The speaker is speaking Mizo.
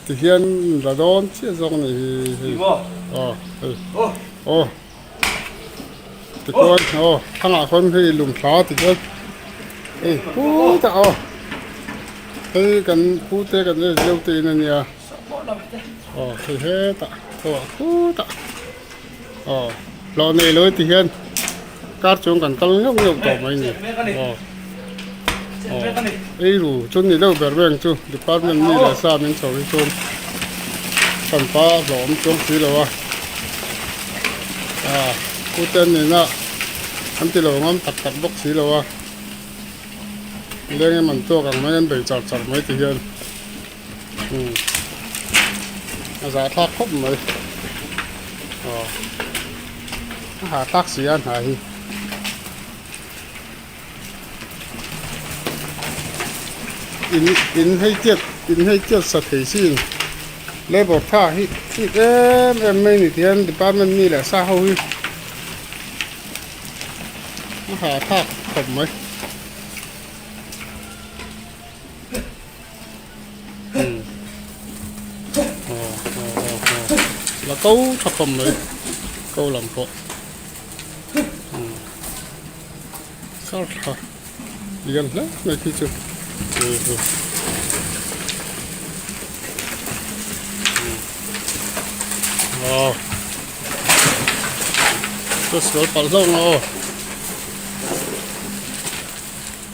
Tihian la dawn chiah zawk a ni hi hei aw hei aw tichuan aw thangah khawn hei lum thla tichuan hei khutah aw hei kan pute kan en zeuh te in a nia aw hei hetah aw khutah aw hlawh nei lo tihian Car chuan kan kal ngeuh ngeuh tawh mai ni. Aw. Aw. Ei ru chu ni deuh ber ber ang chu department mi leh sa min chho hi chuan kan pa hlawh awm chuang si lo a. A pute an nena an ti lo ngam tak tak bawk si lo a. Leng em an tuak ang mai an bei char char mai ti hian. Umm. A zahthlak khawp mai. Aw. A hahthlak si a hna hi. In in hei tiat in hei tiat sa thei sin labour tha hi chik em em mai ni tihian department mi leh sa ho hi a hahthlak khawp mai. La ko tha khawm mai ko lam pawh kar tha lian hle mai khi chu aw chu sual palh hlauh ang aw.